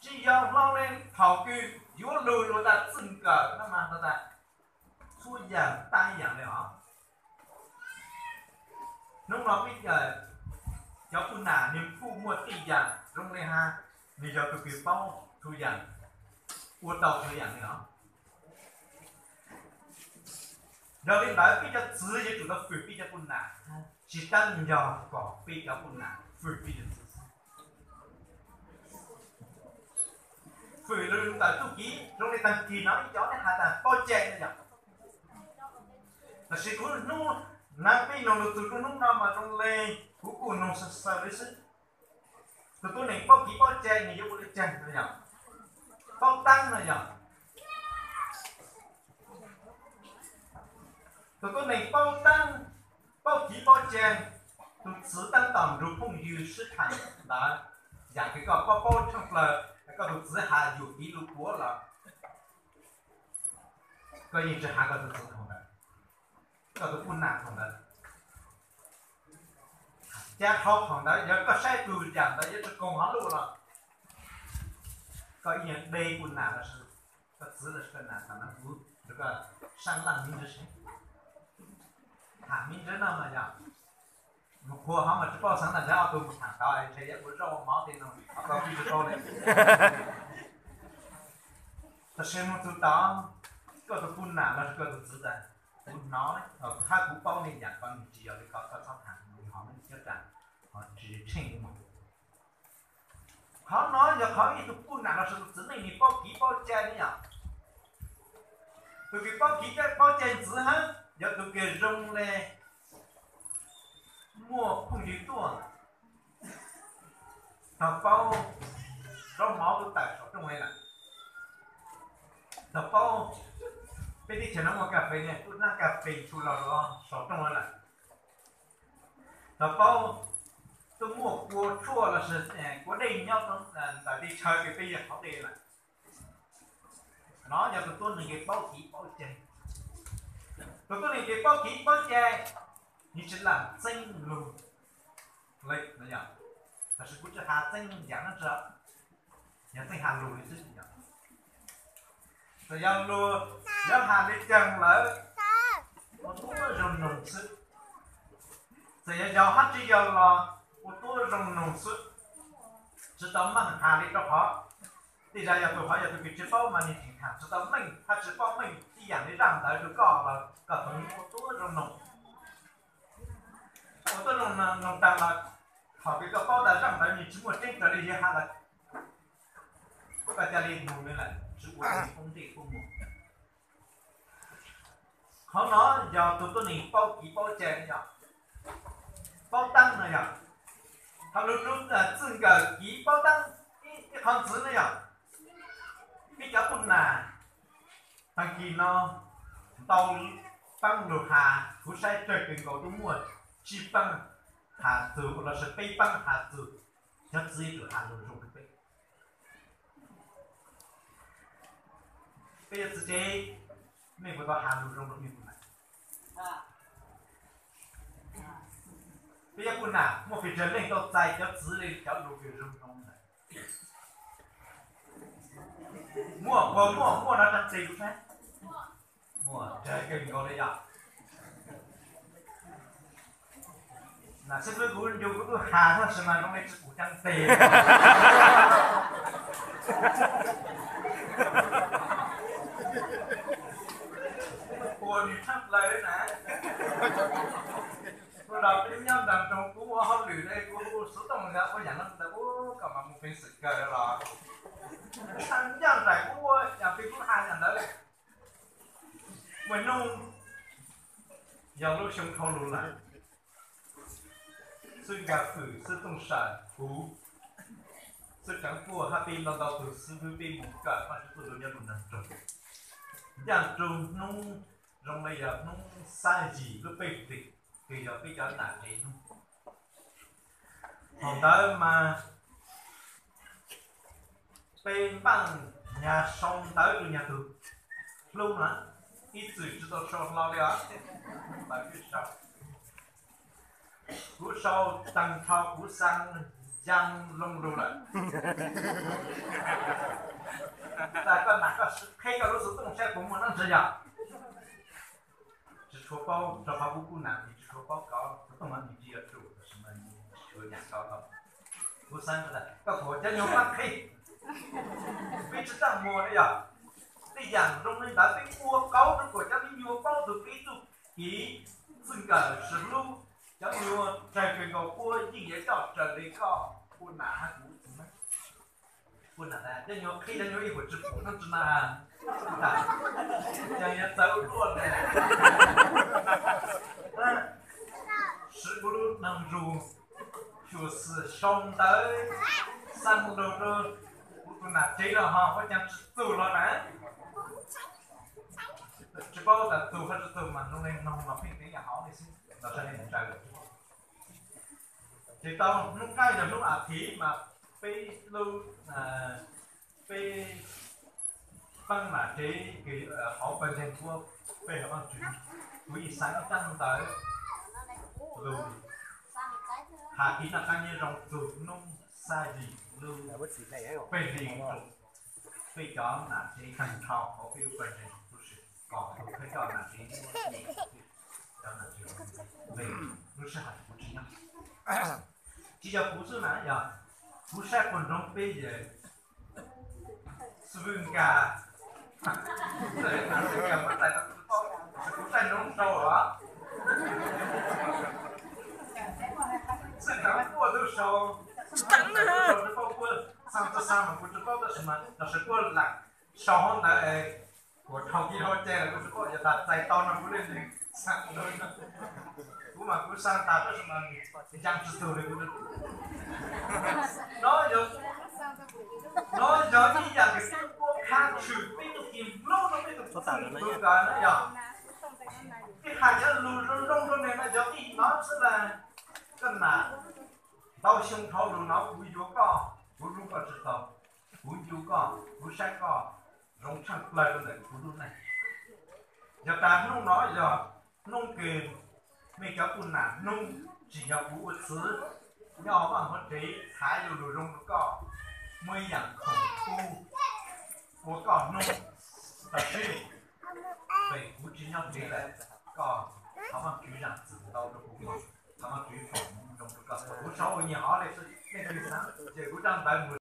Tsis yog hlob li thaum kws yuav lug lug tas txwj nkawm no mas tas txhua yaam taag yaam le os. Hnub no peb cov puj nam nwg kuj muaj txhua yaam zoo le hab, nwg yog tug kws paub txhua yaam, ua tau txhua yaam le os. Yog li ntawd peb cov txwv yuav tsum tau fwm peb cov puj nam, tsis taag yog kom peb cov puj nam fwm peb cov txwv xwb. Fwm lug ntawm txuj kev zoo le taag kis no ib cov neb has tas pab cai no yog. Tab sis kuv hnub na peb noog lug txug lub hnub no mas zoo le kuv kuj noog xaws xaws le xwb. Tug tuab neeg paub kev paub cai nwg yuav ua le caag no yog? Paub taab no yog? Tug tuab neeg paub taab, paub kev paub cai, tug txwv taab tom nrug phooj ywg sib tham ntawd, yaam kws koj paub paub tshaaj plawg, koj tug txwv has yuam kev lug puav los koj yeej tsi has koj tug txwv thaum ntawd, koj tug puj nam thaum ntawd. Ca dhau thaum ntawd yog koj saib tug yaam ntawd yuav tsi koom hov luj los koj ib nyuag deb puj nam los sis koj txwv los sis koj nam thaum ntawd kuv nrug koj saab laj miv ntswv seb, tham miv ntswv no mas yog mus qhuas hov mas tsi paub xaav tas lawv ob tug mus tham tod ntshe yuav ua zaub ua mov tej no, koj pib tsi paub le. Tab sis moog txug tod, koj tug puj nam los sis koj tug txwv tas, kuv hnov hab kuv paub le yaam ko nwg tsis yog le ko, koj txhob tham, nwg hov nwg cov ram ho tsi tsheej le moog. Qhov no yog qhov ib tug puj nam los sis tug txiv neej nwg paub kev paub cai ne yom. Tug kws paub kev paub cai ntxiv hab yog tug kws zoo le muaj phooj ywg tuaj, tog paub zaub mov tuaj tawm saum rooj le lawm, tog paub peb teb chaws no muaj kas fes ne, tuaj nab kas fes tshua los saum rooj le lawm, tog paub tuaj muaj kua tshuaj los sis kua dej nyob ntawm teb chaws kws peb yog qhov dej lawm. No yog tug tuab neeg kws paub kev paub cai. Tug tuab neeg kws paub kev paub cai, nwg tsi lam txeeb lug le no yog. Tab sis kuv tsi has txeeb yaam no tso, yog txeeb has lug le xwb yog. Txawm yog lug, yog has le caag lawm, ua tuab zoo noog xwb. Txawm yog yog hab tsi yog los ua tuab zoo noog xwb. Tsi tau meej has le rau qhov tej zag yog tug hov yog tug kws tsi paub mas nwg tseem has tsi tau meej hab tsi paub meej ib yaam le zaj ntawd rau koj los koj tseem ua tuab zoo noog. Ua tuab zoo noog taag los thaum kws koj paub tas zaj ntawd nwg tsi muaj tseeb raws le yawg has lawm, koj ca le nug le lawm tsi ua poob ntsej poob muag. Qhov no yog tug tuab neeg paub kev paub cai no yog, paub taab no yog, thaum lug rua txwj nkawm kev paub taab ib qhov ntxiv no yog, peb cov puj nam taag kis no ntau paab lug has, kuv saib tsawg kawg nkaus tub muaj tsib paab has txug los sis peb paab has txug, cov txiv yuav tsum has lug zoo rua peb. Peb cov txiv tsev, mej puas tau has lug zoo rua mej puj nam? Peb cov puj nam muaj pes tsawg leej tau txais cov txiv le cov lug kws zoo zoo ntawd? Muaj puas muaj? Muaj no rua teg kuv saib. Muaj tsawg kawg nkaus le yog. Nam xib fwb kuv ncu kuv tub has tab sis mas zoo le tsi pum caab teg. Ua nwg tshab plaws na. Ua los peb nyob nraag nroog kuv ua hauj lwm le kuv hu xov tooj ntawd ua yaam no ntawd ua kom mas mus peev xwm kawg los nyob nraag kuv ua yaam peb kuv has yaam ntawd. Muaj nub yog lub xyoo dhau lug lawm, xib nkag fwm, xib tooj sam, kuv, xib tsaav puj hab peb ntau ntau tug xib fwb peb mus kawm Vaajtswv txuj lug nyob rua nraag nroog. Ncaaj rua hnub zoo le yog hnub xab yim lub peb hlis, kws yog peb cov nam tsev hnub. Thaum ntawd mas peb npaaj nyag sau ntawv rua nyag tug hlub na, ib txwm tsi tau sau hlo le os. Kuv sau taag nrho kuv xaa yaa loo lug lawm. Qheb koj lub xov tooj saib puas muaj dab ntawd yog. Tsis tshua paub, rau qhov kuv kuj nam, tsis tshua paub kov xov tooj no nws tsis yog true, tab sis mas nws tsis tshua yam kov tau. Kuv xav tias koj kom cov nyuag mab qhib, peb tsis txaj muag li yog. Tej yam zoo li ntawd peb ua kauv rau kom cov me nyuam paub txog peb txuj kev txwj nkawm sib hlub. Cov me nyuam raws kawg nkaus puab yeej yuav coj raws li koj ua nam hab kuv txwv na. Ua nam tas cov nyuam qhib cov nyuam ib puas tsis pum no tsis na. Cov nyuam txawv luaj le. Siv kuv lub noog zug xyuas xwm sau ntawv xav rau rau kuv tus nam tsev los ho ua caag tsis txug los na. Tsis paub tas txug hab tsis txug mas zoo le noog los pheej teev yam hauv li xwb los sawv daws tsaws. Ces tau hnub qaib yog hnub as thiv mas peb lub, peb pab nam tsev kws hauv Pawg Ntseeg Puab, peb hauv Vaajtswv, kuv yeej xav ib tsab ntawv lug has tiv no qab nyob zoo txug hnub xab yim lub peb hlis rau peb cov nam tsev tag nrho hauv peb lub Pawg Ntseeg lub sij, kom tug peb cov nam tsev, cov nam tsev lub sij hawm kuv tsis nyob. Tsis yog kuv xwb na, yog kuv saib quas nroog peb yawg xwb nka, kuv saib nroog sau os, xwb nka quaj tub sau, tsis paub quaj, xaa txog xaa mas kuv tsis paub tab sis mas los sawv quaj lam sau hauv ntawd es kuv dhau kis dhau ceg los kuv tsis paub yog tas txais tau no kuv leej twg xaa. Kuv mas kuv xaa tas tab sis mas ncaag tsis tug li kuv. No yog, no yog ib yam kws peb puab khab tshwm peb tug kis hlub rau peb tug txwj kawm na yog. Peb has cov lug zoo zoo rau nws no yog ib no xwb na. Koj nam ntau xyoo dhau lug no kuv yuav koj, kuv hlub koj tsis tau, kuv ncu koj, kuv saib koj zoo tshaaj plawg rau ntawm kuv lub neej. Yog tas hnub no yog hnub kws mej cov kuj nam hnub tsim nyog kuv ua txwv nyob hauv vaj hauv tsev txhais lug lug zoo rau koj, muaj ib yaam khoom kub ua koj hnub, tab sis vim kuv tsis nyob tsev lawm, koj thov Vaajtswv zaam txim ntau rau kuv, thov Vaajtswv foom zoo rau koj. Kuv sau ua nyuag hov le xwb, leej twg xaav ces kuv coj ntawv mus